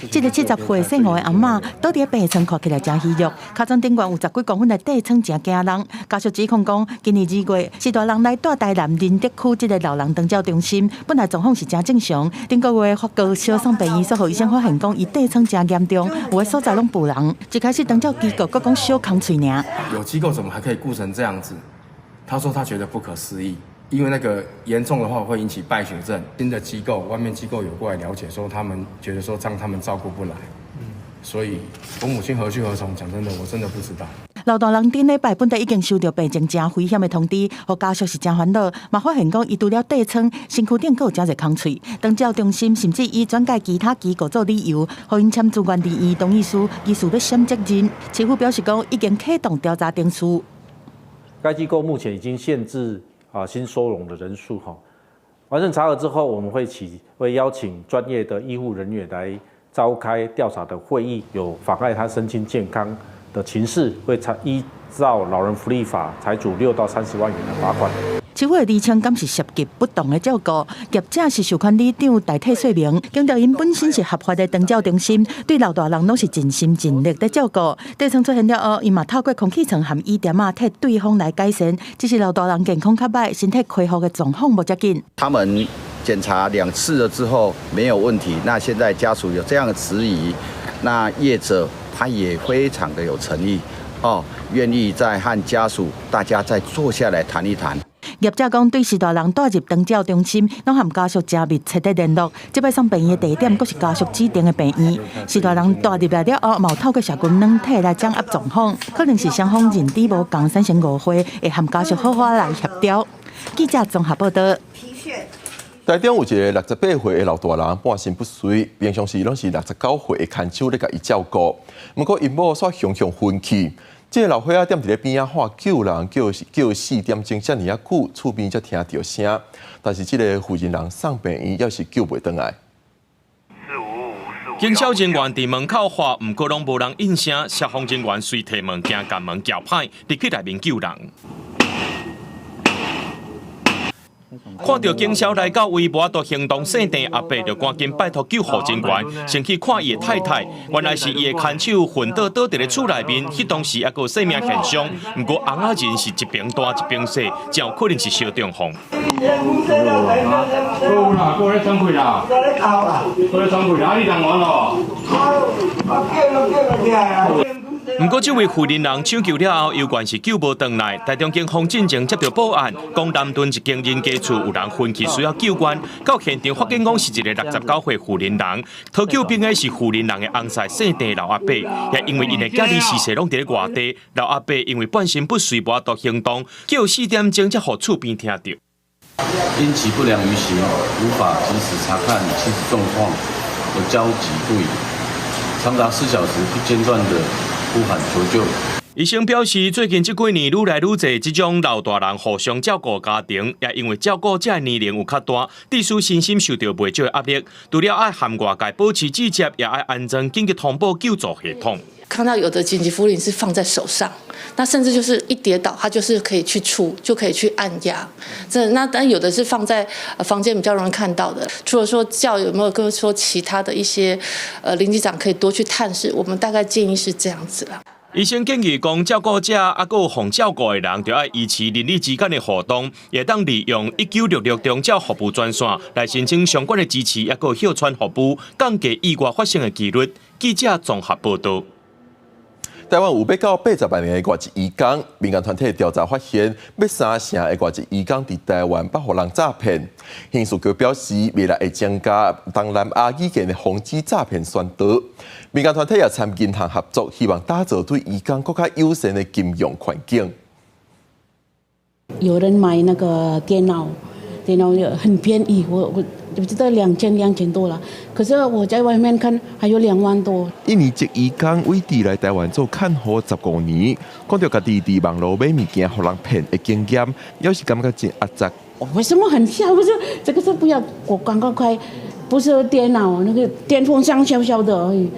這个70歲姓吳的阿嬤，倒佇病床看起來誠虛弱，尻川頂懸有十幾公分的疔瘡，誠驚人。家屬指控講，今年2月，序大人來蹛台南仁德區這个老人長照中心，本來狀況是誠正常。頂個月發覺小送病院，所予醫生發現講，伊疔瘡誠嚴重，有的所在攏無人。一開始長照機構閣講小空喙爾。
有機構怎麼還可以顧成這樣子？他說他覺得不可思議。因為那個嚴重的話會引起敗血症。新的機構，外面機構有過來了解，說他們覺得說這樣他們照顧不來，所以我母親何去何從？講真的，我真的不知道。
老大人頂禮拜本底已經收到病情誠危險的通知，予家屬是誠煩惱，嘛發現講伊除了疔瘡，身軀頂閣有誠濟空喙。長照中心甚至以轉介其他機構做理由，予𪜶簽自願離院同意書，疑似欲閃責任。市府表示講已經啟動調查程序。
該機構目前已經限制新收容的人數哈，完成查核之後，我們會邀請專業的醫護人員來召開調查的會議，有妨礙他身心健康的情事，會依照老人福利法，裁處6到30萬元的罰款。
市府厘清敢是涉及不當的照顧，業者是授權里長代替說明，強調𪜶本身是合法的長照中心，對老大人攏是盡心盡力咧照顧。地層出現了後，𪜶嘛透過空氣床和椅墊仔，替對方來改善，只是老大人健康較䆀，身體恢復的狀況無遮緊。
他們檢查兩次了之後沒有問題，那現在家屬有這樣的質疑，那業者他也非常的有誠意，哦，願意再和家屬大家再坐下來談一談。
業者講，對序大人帶入長照中心，攏和家屬誠密切的聯絡。這擺送病院的地點，閣是家屬指定的病院。序大人帶入來了後，嘛有透過社群軟體來掌握狀況，可能是雙方認知無仝，產生誤會，會和家屬好好來協調。記者綜合報道。
台中有一个68歲的老大人半身不遂，平常時攏是69歲的牽手咧共伊照顧，毋過𪜶某煞雄雄昏去。這个老歲仔踮佇咧邊仔喊救人，叫叫4點鐘遮爾仔久，厝邊才聽著聲。但是這个婦人人送病院，猶是救袂轉來。
警消人員佇門口喊，毋過攏無人應聲。消防人員隨提物件共門撬歹，入去內面救人。看著警消來到位，無法度行動，姓鄭阿伯就趕緊拜託救護人員，先去看伊的太太。原來是伊的牽手昏倒倒佇咧厝內面，彼當時猶閣有生命現象。毋過翁仔人是一邊大一邊細，真有可能是燒中風。毋過，這位婦人人搶救了後，猶原是救無轉來。台中警方進前接著報案，講南屯一間人家厝有人昏去，需要救援。到現場發現講是一个69歲婦人人，討救兵的是婦人人的翁婿姓鄭老阿伯，也因為𪜶的囝兒時勢攏佇咧外地，老阿伯因為半身不遂，無法度行動，叫4點鐘才予厝邊聽著。
因其不良於行，無法及時查看妻子狀況，而焦急不已，長達4小時不間斷的呼喊求救。
醫生表示，最近這幾年愈來愈濟這種老大人互相照顧家庭，也因為照顧者的年齡有較大，致使身心受著袂少的壓力。除了愛和外界保持接觸，也愛安裝緊急通報救助系統。
看到有的緊急扶靈是放在手上，那甚至就是一跌倒，他就是可以去觸，就可以去按壓。這那但有的是放在房間比較容易看到的。除了說叫有沒有跟說其他的一些，鄰居長可以多去探視，我們大概建議是這樣子啦。
醫生建議講，照顧者抑閣有予照顧的人，著愛維持鄰里之間的互動，會當利用1966長照服務專線來申請相關的支持，抑閣有哮喘服務，降低意外發生的幾率。記者綜合報導。
台灣有欲到80萬名的外籍移工，民間團體調查發現，欲3成的外籍移工佇台灣捌予人詐騙。刑事局表示，未來會增加東南亞語言的防止詐騙宣導。民間團體也參銀行合作，希望打造對移工閣較友善的金融環境。
有人買那個電腦，電腦很便宜，我記得2000多了，可是我在外面看還有2萬多。
印尼籍移工偉智來台灣做看護15年，講著家己佇網路買物件予人騙的經驗，猶是感覺真壓榨。
為什麼很小？不是這個是不要，我剛剛開，不是電腦，那個電風扇小小的而已。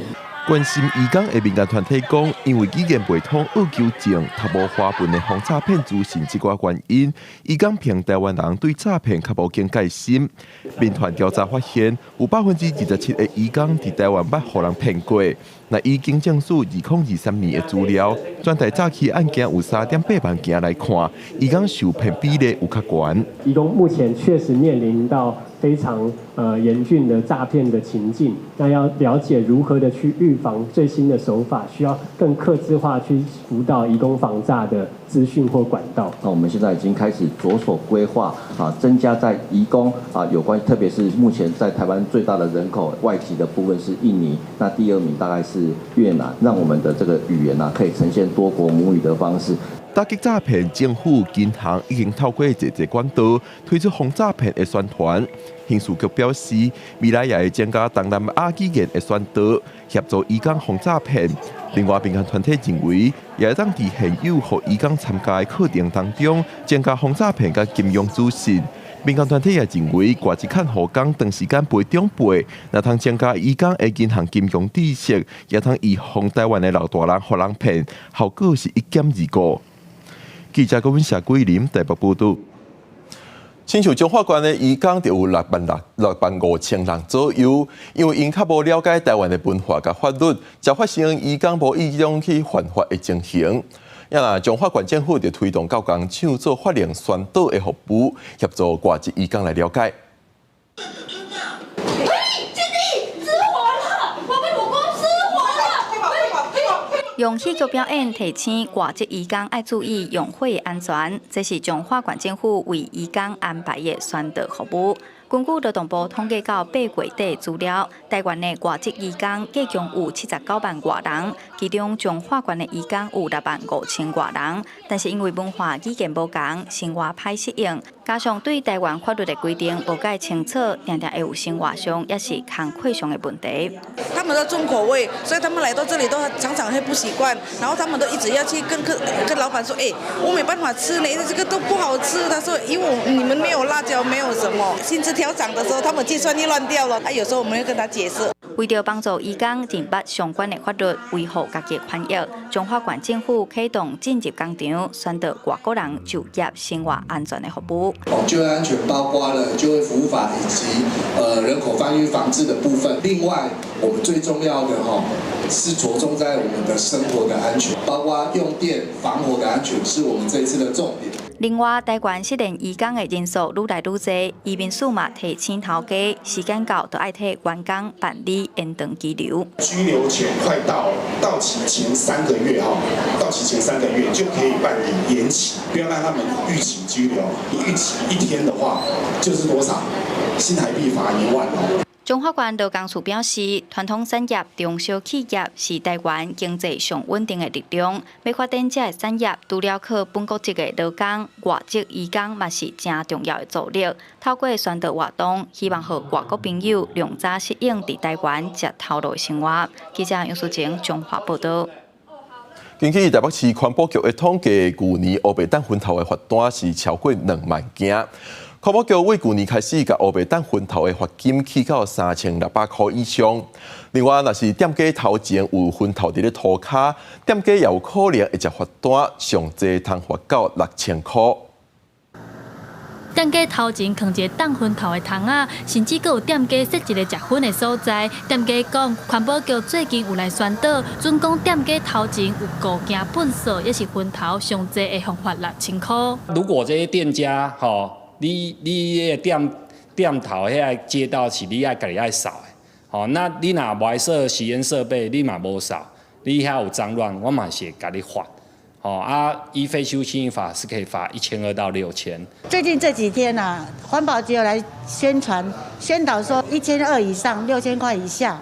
關心移工的民間團體講，因為語言袂通、愛求證、讀無華文的防詐騙資訊這寡原因，移工評台灣人對詐騙較無警戒心。民團調查發現，有27%的移工佇台灣捌予人騙過。若以警政署2023年的資料，全台詐欺案件有3.8萬件來看，移工受騙比例有較懸。
移工目前確實面臨到非常嚴峻的詐騙的情境，那要了解如何的去預防最新的手法，需要更客製化去輔導移工防詐的資訊或管道。
那我們現在已經開始着手規劃啊，增加在移工啊有關，特別是目前在台灣最大的人口外籍的部分是印尼，那第二名大概是越南，讓我們的這個語言啊可以呈現多國母語的方式。
打擊詐騙，政府、銀行已經透過濟濟管道推出防詐騙的宣傳。刑事局表示，未來也會增加東南亞語言的宣導，協助移工防詐騙。另外，民間團體認為，也會當佇現有予移工參加的課程當中，增加防詐騙佮金融資訊。民間團體也認為，外籍看護工長時間陪長輩，若通增加移工的銀行金融知識，也通預防台灣的老大人予人騙，效果是一兼二顧。記者郭文霞、桂林台北報導。親像彰化縣的移工就有6萬6萬5千人左右，因為𪜶較無了解台灣的文化佮法律，才發生移工無意中去犯法的情形。啊，彰化縣政府就推動到工廠做法令宣導的服務，協助外籍移工來了解。
用戲劇表演提醒外籍移工愛注意用火安全，這是彰化縣政府為移工安排的宣導服務。根據勞動部統計到8月底資料，台灣的外籍移工計共有79萬外人，其中彰化縣的移工有6萬5千外人。但是因為文化語言無仝，生活歹適應，加上對台灣法律的規定無蓋清楚，定定會有生活上抑是工課上的問題。
他們都重口味，所以他們來到這裡都常常會不習慣，然後他們都一直要去跟老闆說：欸，我沒辦法吃呢，這個都不好吃。他說：因為你們沒有辣椒，沒有什麼，薪資調漲的時候，他們計算就亂掉了。啊，有時候我們會跟他解釋。
為著幫助移工認捌相關的法律，維護家己的權益，彰化縣政府啟動進入工廠宣導外國人就業生活安全的服務。
就業安全包括了就業服務法以及人口販運防治的部分。另外，我們最重要的是着重在我們的生活的安全，包括用電、防火的安全，是我們這一次的重點。
另外，台灣失聯移工的人數愈來愈多，移民署嘛提醒頭家，時間到就愛替員工辦理延長居留。
居留權快到期前3個月哈，到期前3個月就可以辦理延期，不要讓他們逾期居留。逾期1天的話，就是多少？新台幣罰1萬哦。
彰化縣勞工處表示，傳統產業、中小企業是台灣經濟上穩定的力量。欲發展這个產業，除了靠本國籍的勞工、外籍移工嘛是誠重要的助力。透過宣導活動，希望予外國朋友量早適應佇台灣食頭路的生活。記者楊淑晴彰化報導。
根據台北市環保局的統計，舊年烏白蛋薰頭的罰單是超過2萬件。環保局為舊年開始，共烏白蛋薰頭的罰金起到3600箍以上。另外，若是店家頭前有薰頭佇咧塗跤，店家也有可能會接罰單，上濟通罰到6000箍。
店家頭前囥一個擋薰頭的桶仔，甚至閣有店家設一個食薰的所在。店家講，環保局最近有來宣導，準講店家頭前有固件糞掃，抑是薰頭，上濟會予罰6000箍。
如果這些店家吼，你彼个店頭遐個街道是你愛家己愛掃的，吼，那你若無愛設吸煙設備，你嘛無掃，你遐有髒亂，我嘛是會共你罰，吼啊，依廢棄物清理法是可以罰1200到6000。
最近這幾天啊，環保局有來宣傳宣導說1200以上6000塊以下。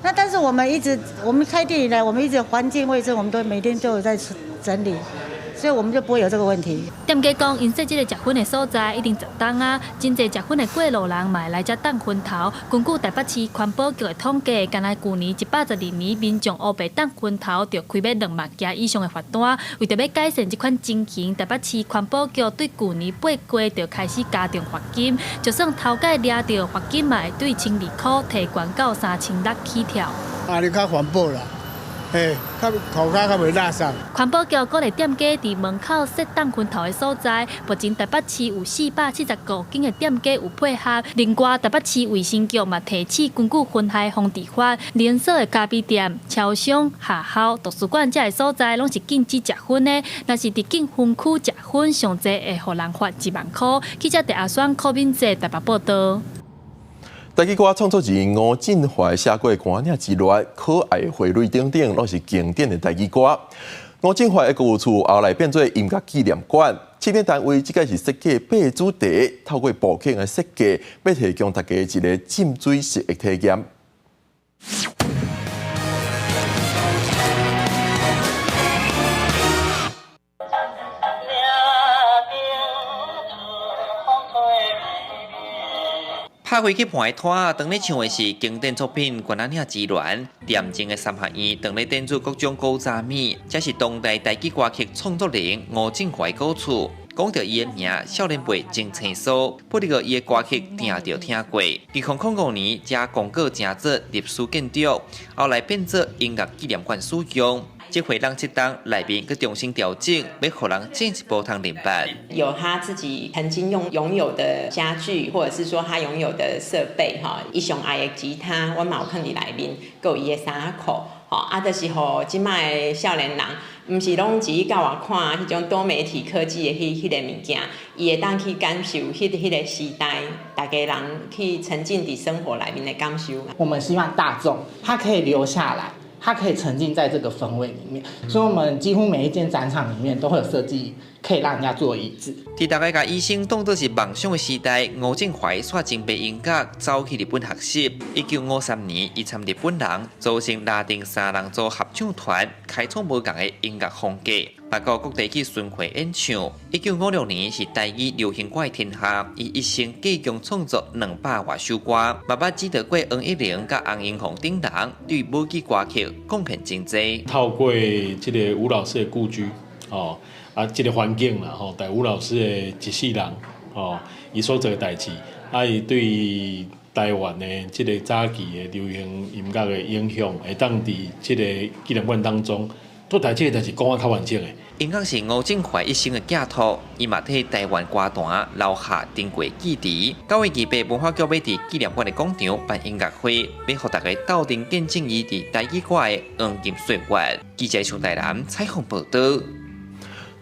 那但是我們一直我們開店以來，我們一直環境衛生，我們都每天都有在整理。所以我們就不會有這個問題。
店家講，𪜶設這個食薰的所在已經10冬啊，真濟食薰的過路人嘛會來遮擋薰頭。根據台北市環保局的統計，干焦舊年112年民眾烏白擋薰頭就開欲2萬件以上的罰單。為著欲改善這款情形，台北市環保局對舊年8月就開始加重罰金，就算頭擺掠著罰金嘛會對1200箍提懸到3600起跳。
啊，你較環保啦。嘿，較塗跤較袂垃圾。
環保局鼓勵店家佇門口設擋薰頭的所在。目前台北市有475間的店家有配合。另外，台北市衛生局嘛提醒，根據薰害防治法，連鎖的咖啡店、超商、學校、圖書館這个所在，攏是禁止食薰的。若是佇禁薰區食薰，上濟會予人罰1萬箍。記者鄭阿雙、柯敏哲台北報導。
台語歌創作人吳振懷寫過《寒嶺之戀》、可愛的花蕊等等，攏是經典的台語歌。吳振懷的故厝後來變做音樂紀念館，策展單位這擺是設計八主題，透過布景的設計，欲提供大家一个浸水式的體驗。
拍開去盤的拖，當咧唱的是經典作品《關仔嶺之戀》。恬靜的三合院，當咧展出各種古早物，這是當代台語歌曲創作人吳振懷的故厝。講著伊的名，少年輩真清楚，不過伊的歌曲定著聽過。2005年，這公告成做歷史建築，後來變做音樂紀念館使用。這回人這冬內面閣重新調整，欲予人進一步通明白。
有他自己曾經用擁有的家具，或者是說他擁有的設備，吼，伊上愛的吉他，阮嘛有囥佇內面，閣有伊的衫仔褲，吼，啊，就是予這擺的少年人，毋是攏只到外看彼種多媒體科技的彼彼个物件，伊會當去感受彼彼个時代，逐家人去沉浸佇生活內面的感受。
我們希望大眾他可以留下來，他可以沉浸在這個氛圍裡面，所以我們幾乎每一間展場裡面都會有設計，可以讓人家坐椅子。
佇大家共醫生當作是夢想的時代，吳振懷煞準備音樂走去日本學習。1953年，伊參日本人組成拉丁三人組合唱團，開創無仝的音樂風格。嘛到各地去巡迴演唱。1956年是台語流行歌的天下，伊一生計共創作200外首歌，嘛捌指導過黃乙玲佮洪英鳳等人，對母語歌曲貢獻真濟。
透過這个吳老師的故居，哦，啊，這个環境啦，吼，帶吳老師的一世人，吼，伊所做的代誌，啊，伊對台灣的這个早期的流行音樂的影響，會當佇這个紀念館當中，都台這个代誌講得較完整的。
音樂是吳振懷一生的寄託，伊嘛替台灣歌壇留下珍貴記憶。9月28，文化局欲佇紀念館的廣場辦音樂會，欲予大家鬥陣見證伊佇台語歌的黃金歲月。記者上台南採訪報導。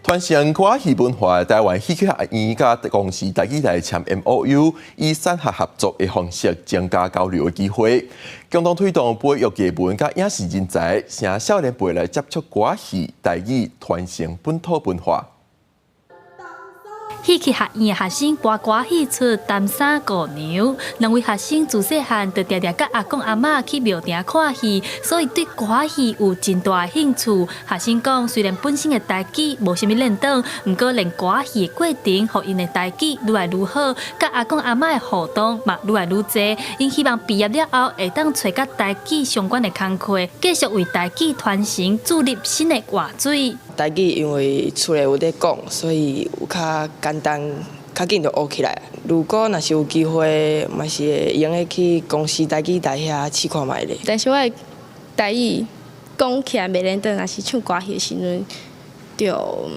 傳承歌仔戲文化，台灣戲曲學院佮公視台語台簽 MOU，以產學合作的方式增加交流的機會，共同推動培育藝文佮影視人才，請少年輩來接觸歌仔戲、台語，傳承本土文化。
戲曲學院的學生搬歌戲出擔衫姑娘，兩位學生自細漢就定定佮阿公阿嬤去廟埕看戲，所以對歌戲有真大的興趣。學生講，雖然本身的台語無啥物輪轉，毋過練歌戲的過程，予𪜶的台語愈來愈好，佮阿公阿嬤的互動嘛愈來愈濟。𪜶希望畢業了後會當揣佮台語相關的工課，繼續為台語傳承注入新的活水。
台語因為厝內有咧講，所以有較簡單，較緊就學起來。如果若是有機會，嘛是會用得去公視台語台遐試看覓咧。
但是我的台語講起來袂輪轉，若是唱歌戲的時陣，就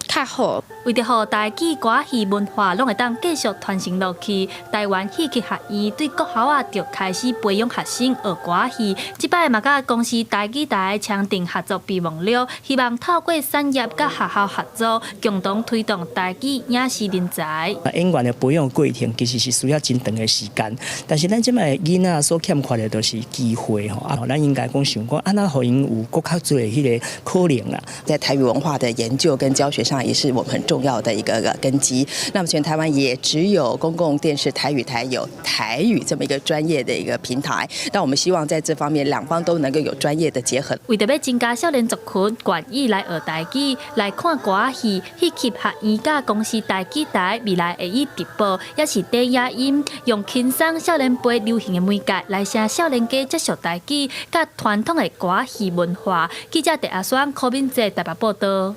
較好。
為著予台語歌戲文化攏會當繼續傳承落去，台灣戲曲學院對國校仔就開始培養學生學歌戲。這擺嘛佮公視台語台簽訂合作備忘錄，希望透過產業佮學校合作，共同推動台語影視人才。
演員的培養過程其實是需要真長的時間，但是咱這擺囡仔所欠缺的就是機會吼。啊，咱應該講想講，按怎予𪜶有閣較濟彼个可能啦。
在台語文化的研究跟教學上，也是我們很重要的一個根基。那麼全台灣也只有公共電視台語台有台語這麼一個專業的一個平台。那我們希望在這方面兩方都能夠有專業的結合。
為著欲增加少年族群願意來學台語、來看歌戲，戲曲學院佮公視台語台未來會以直播，抑是短影音，用輕鬆少年輩流行的媒介來讓少年家接受台語佮傳統的歌戲文化。記者鄭阿雙、柯敏哲台北報導。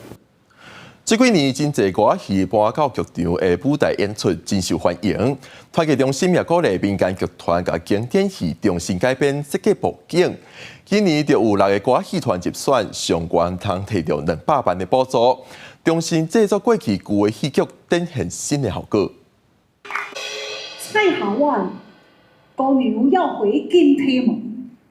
這幾年真濟歌仔戲搬到劇場的舞台演出真受歡迎。團藝中心也鼓勵民間劇團共經典戲重新改編設計布景。今年就有六个歌仔戲團入選，上懸通提著200萬的補助。重新製作過去舊的戲劇，展現新的效果。
蔡好晚，姑娘要回金梯嗎？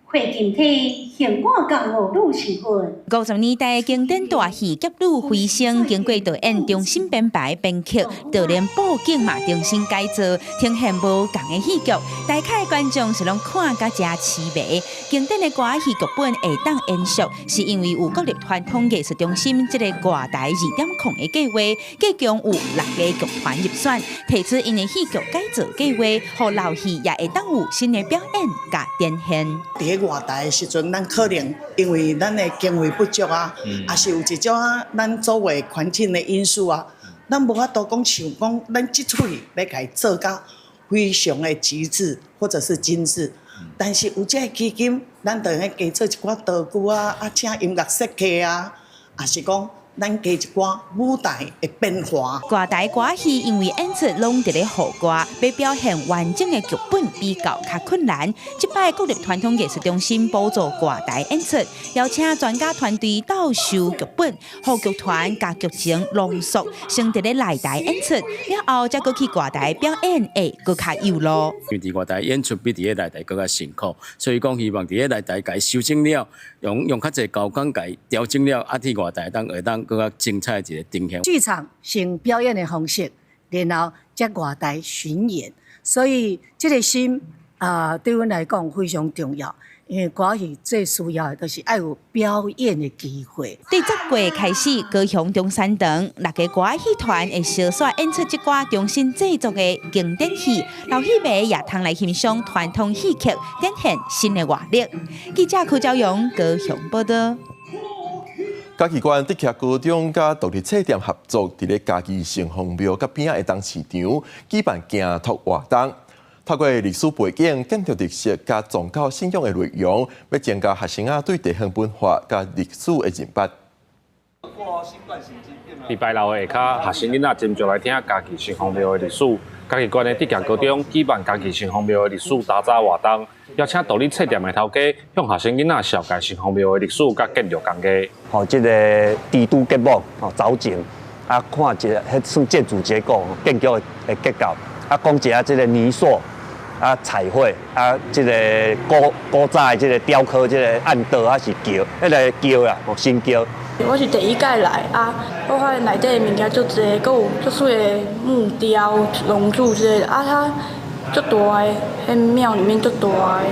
回金梯，向我共五女成婚。
50年代經典大戲《俠女飛升》經過導演重新編排編劇，就連布景嘛重新改造，呈現無仝的戲劇。大概觀眾是攏看甲誠痴迷。經典的歌仔戲劇本會當延續，是因為有國立傳統藝術中心這个外台2.0的計劃，計共有六个劇團入選，提出𪜶的戲劇改造計劃，予老戲也會當有新的表演佮展現。
外台的時陣，咱可能因為咱的經費不足啊，抑是有一種啊，咱周圍環境的因素啊，咱無法度講想講，咱這齣戲欲共伊做甲非常的極致或者是精緻。但是有這个基金，咱就會加做一寡道具啊，啊，請音樂設計啊，抑是講咱加一寡舞台的變化。
外台歌仔戲因為演出攏佇咧戶外，欲表現完整的劇本比較較困難。這擺國立傳統藝術中心補助外台演出，邀請專家團隊鬥修劇本，予劇團共劇情濃縮，先佇咧內台演出，了後才閣去外台表演，會閣較有路。
因為佇外台演出比佇咧內台閣較辛苦，所以講希望佇咧內台共伊修整了，用用較濟高工共伊調整了，啊，佇外台當會當閣較精彩一个呈現。
劇場先表演的方式，然後才外台巡演，所以這个心啊，對阮來講非常重要。因為歌仔戲最需要的就是愛有表演的機會。
對10月開始，高雄中山堂六个歌仔戲團會相紲演出這寡重新製作的經典戲，老戲迷也通來欣賞傳統戲曲，展現新的活力。記者柯昭勇高雄報導。
嘉義縣德協高中佮獨立冊店合作，佇咧嘉義城隍廟佮邊仔的東市場舉辦行託活動。透過歷史背景、建築特色佮宗教信仰的內容，欲增加學生仔對地方文化佮歷史的認捌。
禮拜六的下跤，學生囡仔斟酌來聽嘉義城隍廟的歷史。嘉義縣的德協高中舉辦嘉義城隍廟的歷史打早活動，邀請獨立冊店的頭家向學生囡仔紹介城隍廟的歷史佮建築工藝。
吼，這个地都結網吼，藻井啊，看一下彼算建築結構、建築的結構，啊，講一下這个泥塑。啊，彩繪啊，這个古古早的這个雕刻，這个暗道還是橋，彼个橋啦，哦，新橋。
我是第一屆來啊，我發現內底的物件足濟，閣有足媠的木雕、龍柱之類的啊，它足大的，彼廟裡面足大的，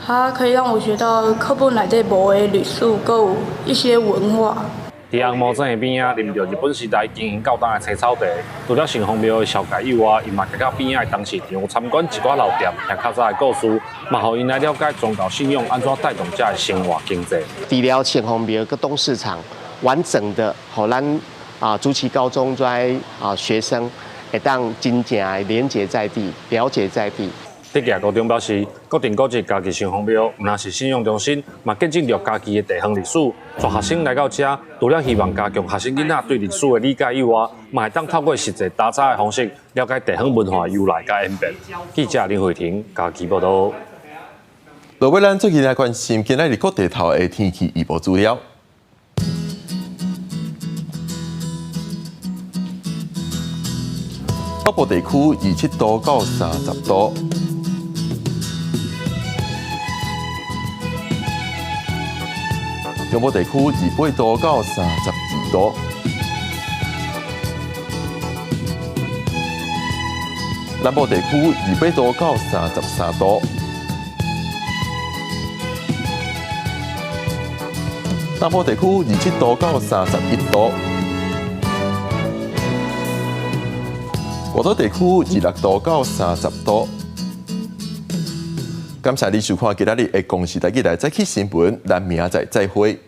它可以讓我學到課本內底無的歷史，閣有一些文化。
佇紅毛井的邊仔，啉著日本時代經營到今的青草茶。除了城隍廟的紹介以外，𪜶嘛行到邊仔的東市場參觀一寡老店，聽較早的故事，嘛予𪜶來了解宗教信仰按怎帶動遮的生活經濟。
除了城隍廟佮東市場完整的，予咱啊竹崎高中遮啊學生會當真正的連結在地，了解在地。
德協高中表示，國定古蹟嘉義城隍廟，毋但是信仰中心，嘛見證著嘉義的地方歷史。帶學生來到遮，除了希望加強學生囡仔對歷史的理解以外，嘛會當透過實際打早的方式，了解地方文化由來佮演變。記者林慧婷嘉義報導。
落尾，咱最近來關心今仔日各地頭的天氣預報資料。北部地區27度到30度。中部地區28度到32度。南部地區28度到33度。東部地區27度到31度。外島地區26度到30度。感謝你收看今仔日的公視台語台早起新聞，咱明仔載再會。